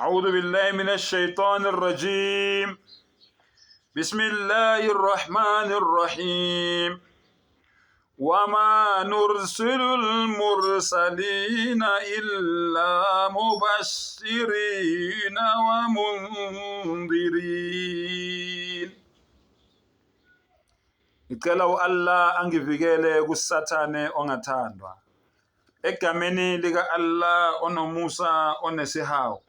أعوذ بالله من الشيطان الرجيم بسم الله الرحمن الرحيم وما نرسل المرسلين إلا مبشرين ومنذرين. Ngicela u-Allah angivikele kuSathane ongathandwa. Egameni lika-Allah onomusa onesihawu.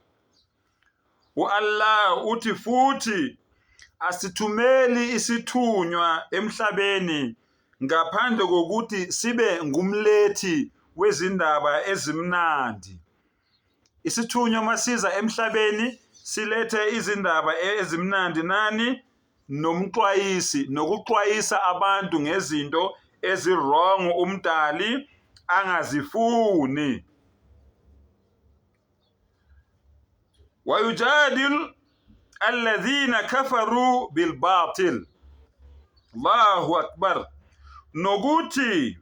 U-Allah uthi futhi asithumeli isithunywa emhlabeni ngaphandle kokuthi sibe ngumlethi wezindaba ezimnandi. Isithunywa masiza emhlabeni silethe izindaba ezimnandi nani nomxwayisi nokuxwayisa abantu ngezinto ezi-wrong umdali angazifuni. Wayujadil alladhina kafaru bilbatil. Allahu akbar. Nokuthi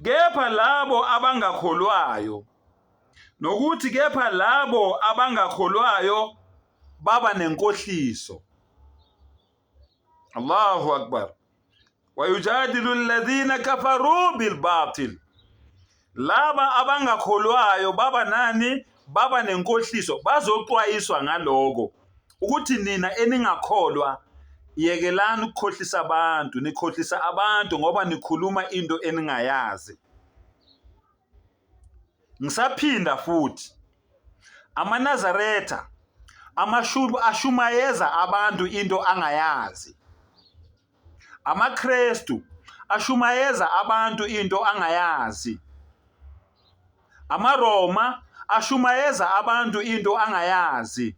kepha labo abangakholwayo nokuthi kepha labo abangakholwayo baba nenkohliso. Allahu akbar. Wayujadilu alladhina kafaru bilbatil. Laba abangakholwayo baba nani? Baba nenkohliso, bazoxwayiswa ngaloko ukuthi nina eningakholwa yekelani ukukhohlisa abantu, nikhohlisa abantu ngoba nikhuluma into eningayazi. Ngisaphinda futhi, amaNazaretha amashubu ashumayeza abantu into angayazi. AmaKrestu ashumayeza abantu into angayazi. AmaRoma ashumayeza abantu into angayazi.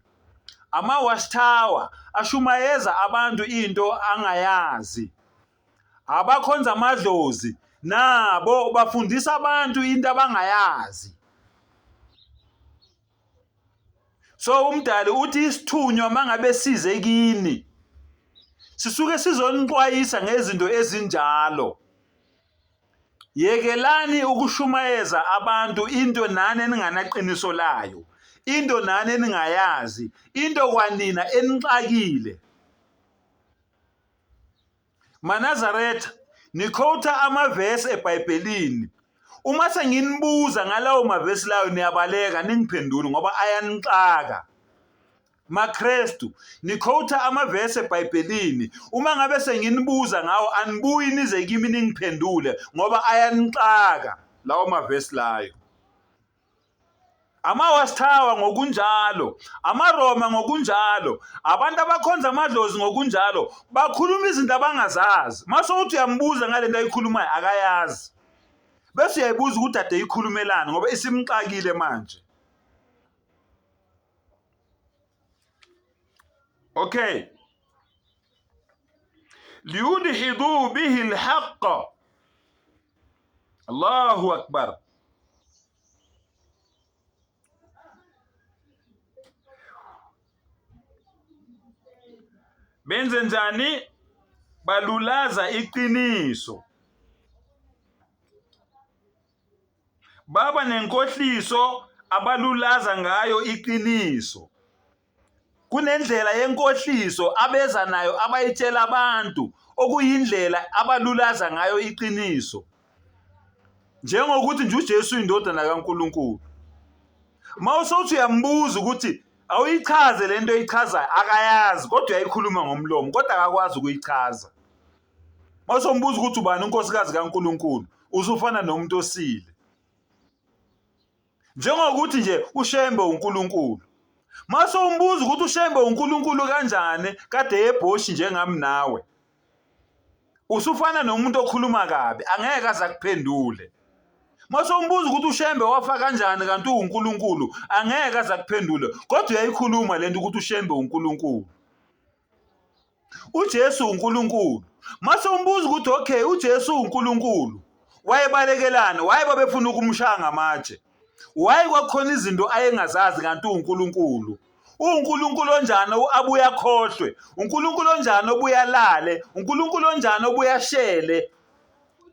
Ama-Watchtower ashumayeza abantu into angayazi. Abakhonza amadlozi nabo bafundisa abantu into abangayazi. So umdali uthi isithunywa mangabe size kini sisuke sizonixwayisa ngezinto ezinjalo. Yekelani ukushumayeza abantu into nani eninganaqiniso layo, into nani eningayazi, into kwanina enixakile. MaNazaretha, nikhowutha amavesi eBhayibhelini. Uma senginibuza ngalawo mavesi layo niyabaleka ningiphenduli ngoba ayanixaka. MaKrestu, nikhowutha amavesi eBhayibhelini. Uma ngabe senginibuza ngawo anibuyi nize kimi ningiphendule ngoba ayanixaka lawo mavesi layo. Ama-Watchtower ngokunjalo, amaRoma ngokunjalo, abantu abakhonza amadlozi ngokunjalo, bakhuluma izinto abangazazi. Mase uthi uyambuza ngale nto ayikhulumayo akayazi. Bese uyayibuza ukuthi ade ikhulumelani ngoba isimxakile manje. Okay. Liyudhidu bihi alhaqqa. Allahu akbar. Benze njani? Balulaza iqiniso. Baba nenkohliso abalulaza ngayo iqiniso. Kunendlela yenkohliso abeza nayo abayitshela abantu okuyindlela abalulaza ngayo iqiniso. Njengokuthi nje uJesu uyindodana kaNkulunkulu. Uma usothi uyambuza ukuthi awuyichaze le nto oyichazayo akayazi kodwa uyayikhuluma ngomlomo kodwa akakwazi ukuyichaza. Uma usombuza ukuthi ubani unkosikazi kaNkulunkulu usufana nomuntu osile. Njengokuthi nje uShembe uNkulunkulu. Mase umbuza ukuthi uShembe uNkulunkulu kanjani kade ebhoshi njengami nawe. Usufana nomuntu okhuluma kabi angeke aze akuphendule. Mase umbuza ukuthi uShembe wafa kanjani kanti uwuNkulunkulu angeke aze akuphendule kodwa uyayikhuluma lento ukuthi uShembe uNkulunkulu. uJesu uNkulunkulu. Mase umbuza ukuthi okay uJesu uNkulunkulu wayebalekelani? Waye babefuna ukumshaya ngamatshe. Waye kwakhona izinto ayengazazi kanti uNkulunkulu. UNkulunkulu onjani abuye akhohlwe? uNkulunkulu onjani obuye alale? uNkulunkulu onjani obuye ashele?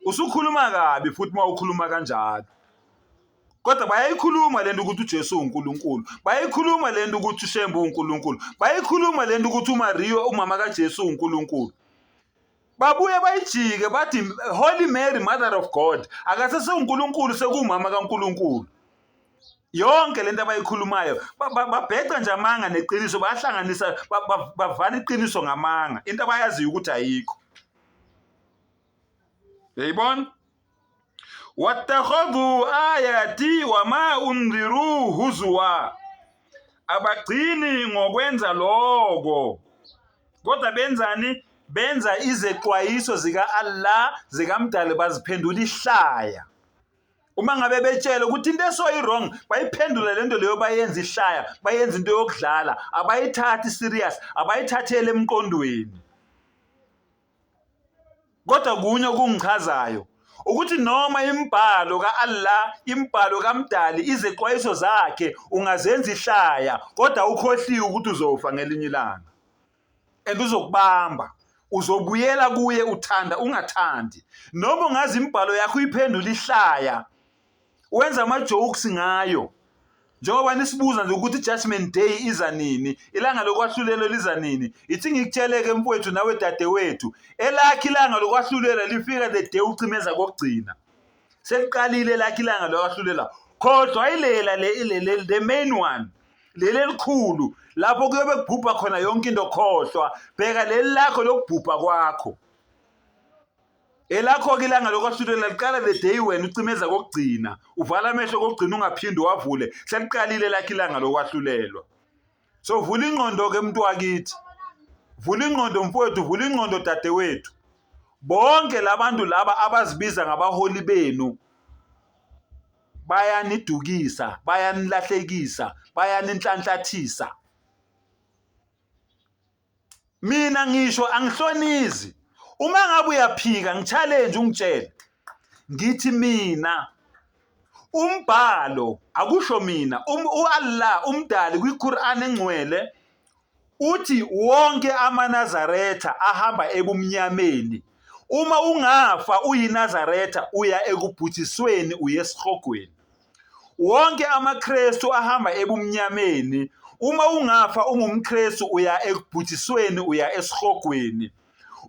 Usukhuluma kabi futhi uma ukhuluma kanjalo. Kodwa bayayikhuluma lento ukuthi uJesu uNkulunkulu, bayayikhuluma lento ukuthi uShembe uNkulunkulu, bayayikhuluma lento ukuthi uMaria umama kaJesu uNkulunkulu. Babuye bayijike bathi Holy Mary Mother of God, akasese uNkulunkulu, sekuwumama kaNkulunkulu. Yonke lento abayikhulumayo babheca nje amanga neqiniso, bayahlanganisa, bavala iqiniso ngamanga, into abayaziyo ukuthi ayikho. Uyayibona? Wattakhadhu ayati wama undhiru huzwa, abagcini ngokwenza lokho, kodwa benzani? Benza izexwayiso zika-Allah, zikaMdali, baziphendula ihlaya. Uma ngabe betshele ukuthi into eso i-wrong, bayiphendule le nto leyo, bayenza ihlaya, bayenza into yokudlala, abayithathi serious, abayithatheli emqondweni. Kodwa kunye okungichazayo ukuthi noma imibhalo ka-Allah, imibhalo kaMdali, izexwayiso zakhe ungazenza ihlaya, kodwa ukhohliwe ukuthi uzofa ngelinye ilanga and uzokubamba, uzobuyela kuye uthanda ungathandi. Noma ungazi imibhalo yakho uyiphendula ihlaya, wenza ama-jokes ngayo, njengoba nisibuza nje ukuthi i-judgment day iza nini, ilanga lokwahlulelwa liza nini. Ithi ngikutsheleke mfowethu nawe dadewethu, elakhe ilanga lokwahlulelwa lifika the day ucimeza kokugcina. Seliqalile elakhe ilanga lokwahlulelwa. Khohlwa ilela le, the main one, leli elikhulu lapho kuyobe kubhubha khona yonke into. Khohlwa, bheka leli lakho lokubhubha kwakho. Elakho-ke ilanga lokwahlulela liqala the day wena ucimeza kokugcina, uvala amehlo kokugcina, ungaphinde uwavule. Seliqalile lakho ilanga lokwahlulelwa. So vula ingqondo-ke mntu wakithi, vula ingqondo mfowethu, vula ingqondo dadewethu. Bonke labantu laba abazibiza ngabaholi benu bayanidukisa, bayanilahlekisa, bayaninhlanhlathisa. Mina ngisho angihlonizi. Uma ngabe uyaphika ngi-challenge ungitshele. Ngithi mina umbhalo akusho mina, u-Allah umdali kwiQur'an engcwele uthi wonke amaNazaretha ahamba ebumnyameni. Uma ungafa uyiNazaretha uya ekubhujisweni, uye esihogweni. Wonke amaKristu ahamba ebumnyameni. Uma ungafa ungumKristu uya ekubhujisweni, uya esihogweni.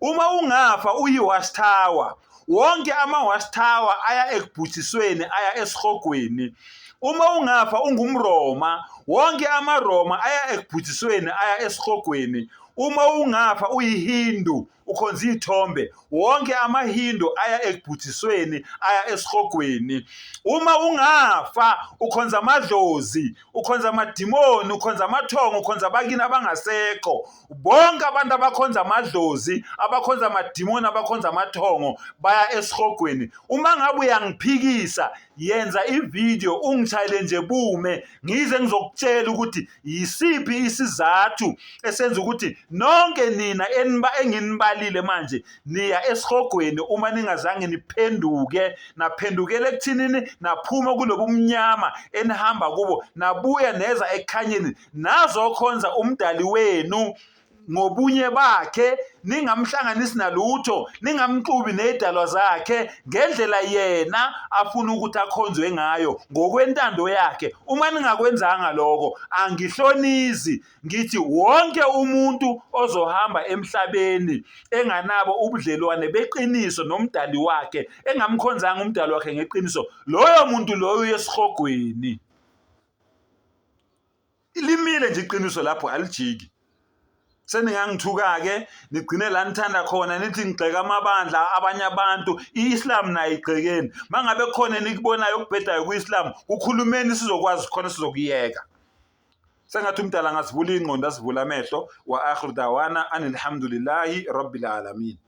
Uma ungafa uyi-watchtower, wonke ama-watchtower aya ekubhujisweni, aya esihogweni. Uma ungafa ungumRoma, wonke amaRoma aya ekubhujisweni, aya esihogweni. Uma ungafa uyiHindu, ukhonza iy'thombe, wonke amaHindu aya ekubhujisweni, aya esihogweni. Uma ungafa ukhonza amadlozi, ukhonza amadimoni, ukhonza amathongo, ukhonza abakini abangasekho, bonke abantu abakhonza amadlozi, abakhonza amadimoni, abakhonza amathongo baya esihogweni. Uma ngabe uyangiphikisa, yenza ividiyo ungishayele nje bume, ngize ngizokutshela ukuthi yisiphi isizathu esenza ukuthi nonke nina enginibalile manje niya esihogweni uma ningazange niphenduke, naphendukela ekuthinini, naphuma kulobu mnyama enihamba kubo, nabuya neza ekukhanyeni, nazokhonza umdali wenu ngobunye bakhe, ningamhlanganisi nalutho, ningamxubi nezidalwa zakhe, ngendlela yena afuna ukuthi akhonzwe ngayo ngokwentando yakhe. Uma ningakwenzanga lokho, angihlonizi, ngithi wonke umuntu ozohamba emhlabeni enganabo ubudlelwane beqiniso nomdali wakhe, engamkhonzanga umdali wakhe ngeqiniso, loyo muntu loyo uye esihogweni. Limile nje iqiniso lapho, alijiki. Seningangithuka-ke nigcine la nithanda khona, nithi ngigxeka amabandla abanye abantu. I-Islam nayo igxekeni. Uma ngabe khona enikubonayo okubhedayo kwi-Islam, kukhulumeni sizokwazi khona sizokuyeka. Sengathi umdala angasivula ingqondo, asivule amehlo. Wa akhiru dawana anilhamdulillahi rabbil alamin.